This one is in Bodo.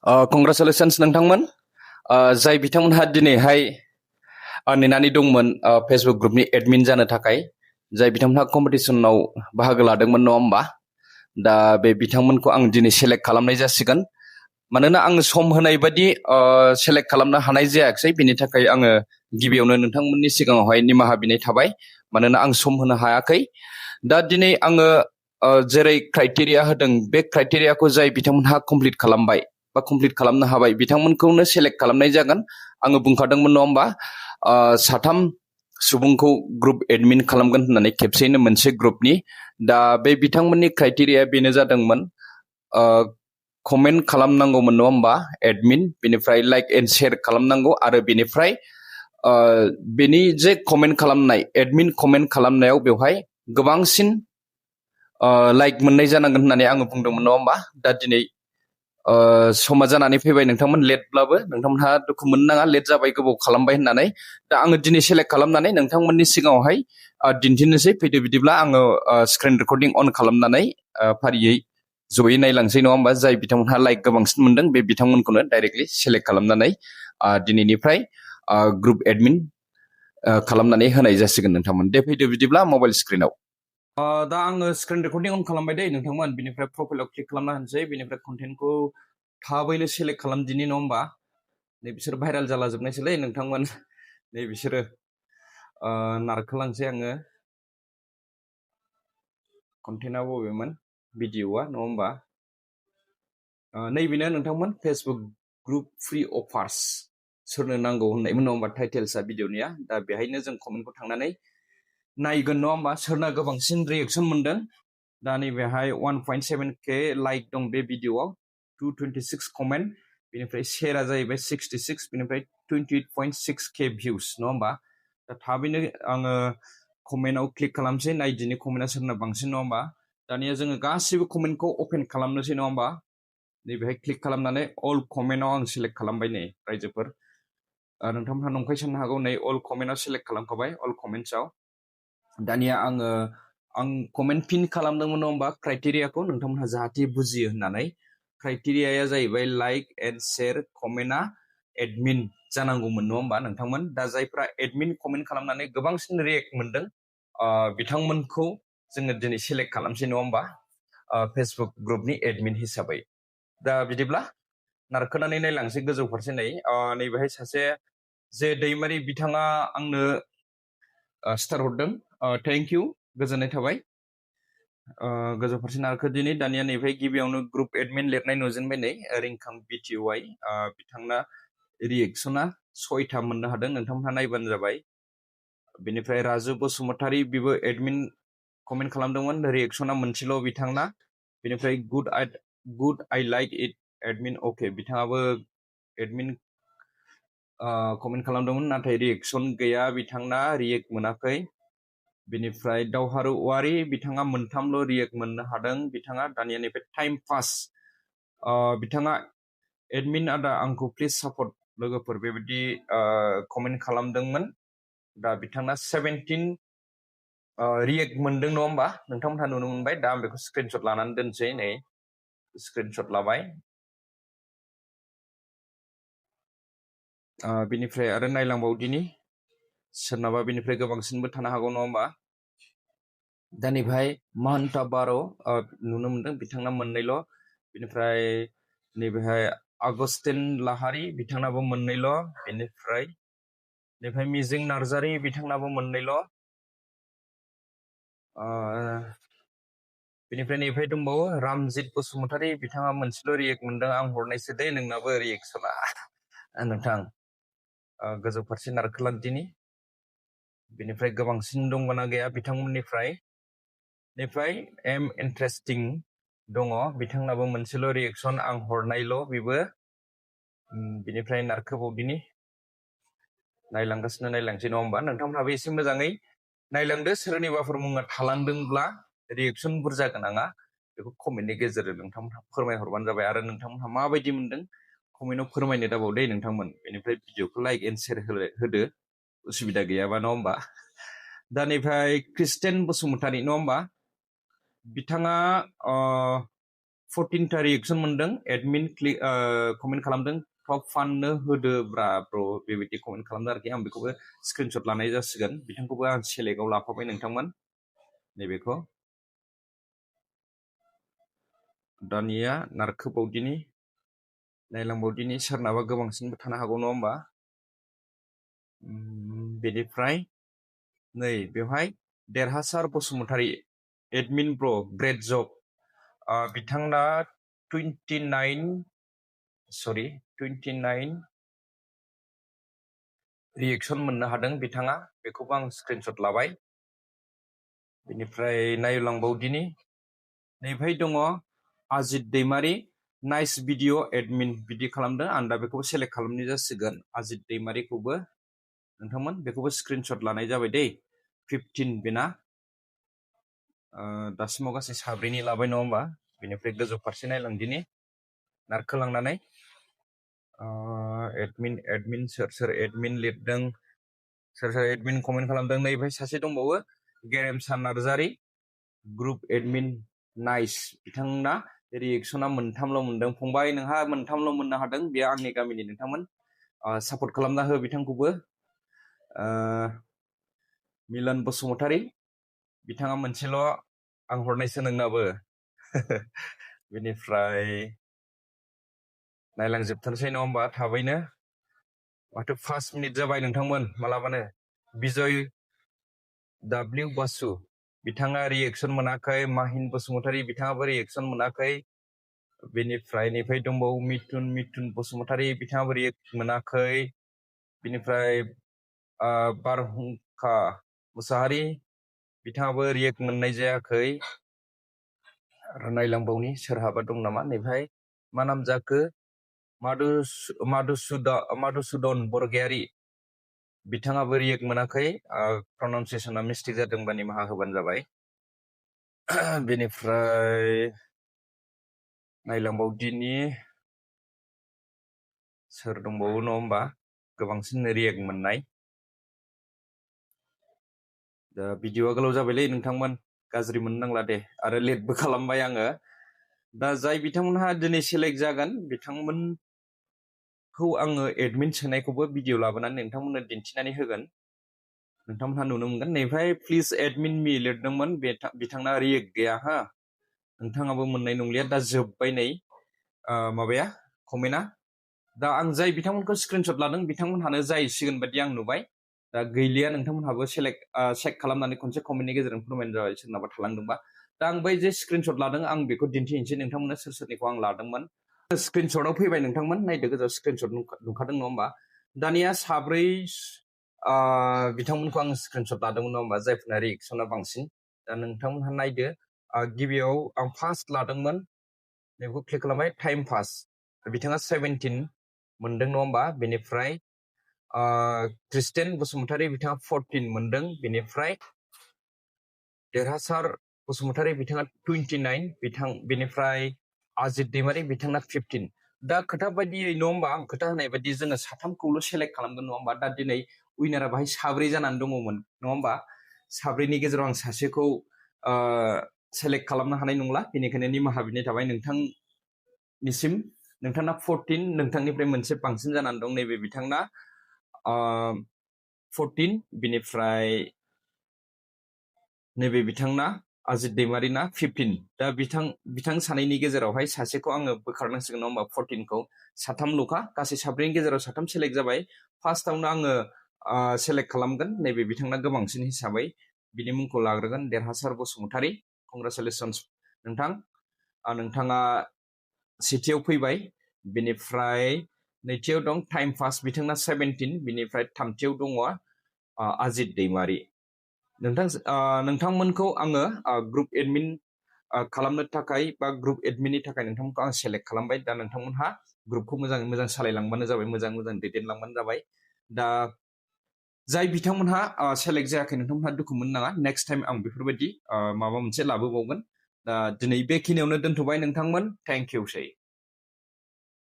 Congratulations नोंथांमोन जाय बिथांमोनहा दिनैहाय नेनानै दंमोन फेसबुक ग्रुपनि एडमिन जानो थाखाय जाय बिथांमोनहा कम्पिटिसनाव बाहागो लादोंमोन नङा होमबा दा बे बिथांमोनखौ आं दिनै सेलेक्ट खालामनाय जासिगोन मानोना आङो सम होनाय बायदि सेलेक्ट खालामनो हानाय जायाखिसै बेनि थाखाय आङो गिबियावनो नोंथांमोननि सिगाङावहाय निमाहा बिनाय थाबाय मानोना आं सम होनो हायाखै दा दिनै आङो जेरै क्राइटेरिया होदों बे क्राइटेरियाखौ जाय बिथांमोनहा कमप्लिट खालामबाय बा कमप्लिट खालामनो हाबाय बिथांमोनखौनो सेलेक्ट खालामनाय जागोन आङो बुंखादोंमोन नङा होमबा साथाम सुबुंखौ ग्रुप एडमिन खालामगोन होननानै खेबसेयैनो मोनसे ग्रुपनि दा बे बिथांमोननि क्राइटेरिया बेनो जादोंमोन कमेन्ट खालामनांगौमोन नङा होमबा एडमिन बेनिफ्राय लाइक एन्ड शेयार खालामनांगौ आरो बेनिफ्राय बेनि जे कमेन्ट खालामनाय एडमिन कमेन्ट खालामनायाव बेवहाय गोबांसिन लाइक मोननाय जानांगोन होननानै आङो बुंदोंमोन नङा होमबा दा दिनै समा जानानै फैबाय नोंथांमोन लेटब्लाबो नोंथांमोनहा दुखु मोननो नाङा लेट जाबाय गोबाव खालामबाय होननानै दा आङो दिनै सेलेक्ट खालामनानै नोंथांमोननि सिगाङावहाय दिन्थिनोसै फैदो बिदिब्ला आङो स्क्रिन रेकर्डिं अन खालामनानै फारियै जयै नायलांसै नङा होमबा जाय बिथांमोनहा लाइक गोबांसिन मोनदों बे बिथांमोनखौनो डाइरेक्टलि सेलेक्ट खालामनानै दिनैनिफ्राय ग्रुप एडमिन खालामनानै होनाय जासिगोन नोंथांमोन दे फैदो बिदिब्ला मबाइल स्क्रिनाव दा आङो स्क्रिन रेकर्डिं अन खालामबाय दे नोंथांमोन बिनिफ्राय प्रफाइलाव क्लिक खालामना होनसै बिनिफ्राय कन्टेन्टखौ थाबैनो सेलेक्ट खालामदिनि नङा होमबा नै बिसोर भाइराल जाला जोबनायसैलै नोंथांमोन नै बिसोरो नारखोलांसै आङो कन्टेन्टआ बबेमोन भिडिअआ नङा होमबा नैबेनो नोंथांमोन फेसबुक ग्रुप फ्रि अफार्स सोरनो नांगौ होननायमोन नङा होमबा टाइटेल्सआ भिडिअनिया दा बेहायनो जों कमेन्टखौ थांनानै नायगोन नङा होमबा सोरना गोबांसिन रिएक्सन मोनदों दा नैबेहाय 1.7K लाइक दं बे भिडिअआव 226 कमेन्ट बेनिफ्राय शेयारा जाहैबाय 66 बेनिफ्राय 28.6K भिउस नङा होमबा दा थाबैनो आङो कमेन्टआव क्लिक खालामसै नायदिनि कमेन्टआ सोरना बांसिन नङा होमबा दानिया जोङो गासैबो कमेन्टखौ अपेन खालामनोसै नङा होमबा नैबेहाय क्लिक खालामनानै अल कमेन्टआव आं सेलेक्ट खालामबाय नै रायजोफोर नोंथांमोनहा नंखाय साननो हागौ नै अल कमेन्टआव सेलेक्ट खालामखाबाय अल कमेन्ट्सआव दानिया आं कमेन्ट पिन खालामदोंमोन नङा होमबा क्राइटेरियाखौ नोंथांमोनहा जाहाथे बुजियो होननानै क्राइटेरियाया जाहैबाय लाइक एन्ड शेयार कमेन्टआ एडमिन जानांगौमोन नङा होमबा नोंथांमोन दा जायफ्रा एडमिन कमेन्ट खालामनानै गोबांसिन रिएक्ट मोनदों बिथांमोनखौ जोङो दिनै सेलेक्ट खालामसै नङा होमबा फेसबुक ग्रुपनि एडमिन हिसाबै दा बिदिब्ला नारखोनानै नायलांसै गोजौ फारसे नैबेहाय सासे जे दैमारि बिथाङा आंनो स्टार हरदों थेंक इउ गोजोननाय थाबाय गोजौ फारसे नारखो दिनै दानिया नैबेहाय गिबियावनो ग्रुप एडमिन लिरनाय नुजेनबाय नै रिंखां बिटिवाइ बिथांना रिएक्सना 6था मोननो हादों नोंथांमोनहा नायबानो जाबाय बेनिफ्राय राजु बसुमतारी बिबो एडमिन कमेन्ट खालामदोंमोन रिएक्सना मोनसेल' बिथांना बेनिफ्राय good I like it admin okay बिथाङाबो एडमिन कमेन्ट खालामदोंमोन नाथाय रिएक्सन गैया बिथांना रिएक्ट मोनाखै बेनिफ्राय दावहारु औवारि बिथाङा मोनथामल' रिएक्ट मोननो हादों बिथाङा दानिया नैबे टाइम पास बिथाङा एडमिन आदा आंखौ प्लिज सापर्ट लोगोफोर बेबायदि कमेन्ट खालामदोंमोन दा बिथांना 17 रिएक्ट मोनदों नङा होमबा नोंथांमोनहा नुनो मोनबाय दा आं बेखौ स्क्रिनशट लानानै दोनसै नै स्क्रिनशट लाबाय बिनिफ्राय आरो नायलांबावदिनि सोरनाबा बिनिफ्राय गोबांसिनबो थानो हागौ नङा होमबा दा नैबेहाय महन्ता बार' नुनो मोनदों बिथांना मोननैल' बिनिफ्राय नैबेहाय आगस्टिन लाहारि बिथांनाबो मोननैल' बेनिफ्राय नैबेहाय मिजिं नार्जारि बिथांनाबो मोननैल' बेनिफ्राय नैबेहाय दंबावो रामजित बसुमतारी बिथाङा मोनसेल' रिएक्ट मोनदों आं हरनायसो दे नोंनाबो रिएक्सना नोंथां गोजौ फारसे नारखोलांदिनि बेनिफ्राय गोबांसिन दंगोना गैया बिथांमोननिफ्राय एम इन्टारेस्टिं दङ बिथांनाबो मोनसेल' रिएक्सन आं हरनायल' बेबो बिनिफ्राय नारखोबावदिनि नायलांगासिनो नायलांसै नङा होमबा नोंथांमोनहाबो एसे मोजाङै नायलांदो सोरनिबाफोर मुङा थालांदोंब्ला रिएक्सन बुरजा गोनाङा बेखौ कमेन्टनि गेजेरजों नोंथांमोनहा फोरमायहरबानो जाबाय आरो नोंथांमोनहा माबायदि मोनदों कमेन्टआव फोरमायनो दाबाव दे नोंथांमोन बेनिफ्राय भिडिअखौ लाइक एन्ड शेयार होदो उसुबिदा गैयाबा नङा होमबा दा नैफ्राय क्रिस्टियान बसुमतारी नङा होमबा बिथाङा 14टा रिएक्सन मोनदों एडमिन कमेन्ट खालामदों टप फाननो होदो ब्रा ब्र बेबायदि कमेन्ट खालामदों आरोखि आं बेखौबो स्क्रिनशट लानाय जासिगोन बिथांखौबो आं सेलेक्टआव लाफाबाय नोंथांमोन नैबेखौ दानिया नारखोबावदिनि नायलांबावदिनि सोरनाबा गोबांसिनबो थानो हागौ नङा होमबा बेनिफ्राय नै बेवहाय देरहासार बसुमतारी एडमिन ब्र ग्रेट जब बिथांना 29 रिएक्सन मोननो हादों बिथाङा बेखौबो आं स्क्रिनशट लाबाय बेनिफ्राय नायलांबावदिनि नैबेहाय दङ Ajit Daimary nice video admin बिदि खालामदों आं दा बेखौबो सेलेक्ट खालामनाय जासिगोन अजित दैमारीखौबो नोंथांमोन बेखौबो स्क्रिनशट लानाय जाबाय दै 15 बेना दासिमाव गासै साब्रैनि लाबाय नङा होमबा बेनिफ्राय गोजौ फारसे नायलांदिनि नारखोलांनानै एडमिन सोर एडमिन लिरदों सोर एडमिन कमेन्ट खालामदों नै बेहाय सासे दंबावो गेरेमसा नार्जारी ग्रुप एडमिन नाइस बिथांना रिएक्सना मोनथामल' मोनदों फंबाय नोंहा मोनथामल' मोननो हादों बेयो आंनि गामिनि नोंथांमोन सापर्ट खालामना हो बिथांखौबो मिलन बसुमतारी बिथाङा मोनसेल' आं हरनायसो नोंनाबो बेनिफ्राय नायलांजोबथारसै नङा होमबा थाबैनो माथो 5 मिनिट जाबाय नोंथांमोन मालाबानो बिजय W बासु बिथाङा रिएक्सन मोनाखै माहिन बसुमतारी बिथाङाबो रिएक्सन मोनाखै बेनिफ्राय नैफाय दंबावो मिथुन बसुमतारी बिथाङाबो रिएक्ट मोनाखै बेनिफ्राय बारहुंखा मुसाहारि बिथाङाबो रिएक्ट मोननाय जायाखै आरो नायलांबावनि सोरहाबा दं नामा नैफाय मा नाम जाखो माधुसुदन बरगयारी बिथाङाबो रिएक्ट मोनाखै प्रनाउन्सियेसना मिस्टेक जादोंबा निमाहा होबानो जाबाय बेनिफ्राय नायलांबावदिनि सोर दंबावो नङा होमबा गोबांसिन रिएक्ट मोननाय दा भिडिअआ गोलाव जाबायलै नोंथांमोन गाज्रि मोननो नांला दे आरो लेटबो खालामबाय आङो दा जाय बिथांमोनहा दिनै सेलेक्ट जागोन बिथांमोनखौ आङो एडमिन सोनायखौबो भिडिअ लाबोनानै नोंथांमोननो दिन्थिनानै होगोन नोंथांमोनहा नुनो मोनगोन नैफ्राय प्लिज एडमिन मी लिरदोंमोन बिथांना रिएक्ट गैया हा नोंथाङाबो मोननाय नंलिया दा जोब्बाय नै माबाया कमेन्टआ दा आं जाय बिथांमोनखौ स्क्रिनशट लादों बिथांमोनहानो जाहैसिगोन बायदि आं नुबाय दा गैलिया नोंथांमोनहाबो चेक खालामनानै खनसे कमेन्टनि गेजेरजों फोरमायनो जाबाय सोरनाबा थालांदोंबा दा आं बै जे स्क्रिनशट लादों आं बेखौ दिन्थिनोसै नोंथांमोननो सोर सोरनिखौ आं लादोंमोन स्क्रिनशटआव फैबाय नोंथांमोन नायदो गोजाव स्क्रिनशट नुखादों नङा होमबा दानिया साब्रै बिथांमोनखौ आं स्क्रिनशट लादोंमोन नङा होमबा जायफोरना रिएक्सना बांसिन दा नोंथांमोनहा नायदो गिबियाव आं फार्स्ट लादोंमोन बेखौ क्लिक खालामबाय टाइम पास बिथाङा 17 मोनदों नङा होमबा बेनिफ्राय क्रिस्टियान बसुमतारी बिथाङा 14 मोनदों बेनिफ्राय देरहासार बसुमतारी बिथाङा 29 बेनिफ्राय अजित दैमारी बिथाङा 15 दा खोथा बायदियै नङा होमबा आं खोथा होनाय बायदि जोङो साथामखौल' सेलेक्ट खालामगोन नङा होमबा दा दिनै उइनारा बाहाय साब्रै जानानै दङमोन नङा होमबा साब्रैनि गेजेराव आं सासेखौ सेलेक्ट खालामनो हानाय नंला बेनिखायनो निमाहा बिनाय थाबाय नोंथांनिसिम नोंथांना 14 नोंथांनिफ्राय मोनसे बांसिन जानानै दं नैबे बिथांना 14 बिनिफ्राय नैबे बिथांना अजित दैमारीना 15 दा बिथां सानैनि गेजेरावहाय सासेखौ आङो बोखारनांसिगोन नङा होमबा 14खौ साथामल'खा गासै साब्रैनि गेजेराव साथाम सेलेक्ट जाबाय फार्स्टआवनो आङो सेलेक्ट खालामगोन नैबे बिथांना गोबांसिन हिसाबै बिनि मुंखौ लाग्रोगोन देरहासार बसुमतारी कंग्रेचुलेसन्स नोंथाङा सेथियाव फैबाय बेनिफ्राय नैथियाव दं टाइम पास बिथांना 17 बिनिफ्राय थामथियाव दङ अजित दैमारी नोंथांमोनखौ आङो ग्रुप एडमिन खालामनो थाखाय बा ग्रुप एडमिननि थाखाय नोंथांमोनखौ आं सेलेक्ट खालामबाय दा नोंथांमोनहा ग्रुपखौ मोजाङै मोजां सालायलांबानो जाबाय मोजां दैदेनलांबानो जाबाय दा जाय बिथांमोनहा सेलेक्ट जायाखै नोंथांमोनहा दुखु मोननो नाङा नेक्स्ट टाइम आं बेफोरबायदि माबा मोनसे लाबोबावगोन दा दिनै बेखिनियावनो दोनथ'बाय नोंथांमोन थेंक इउ सै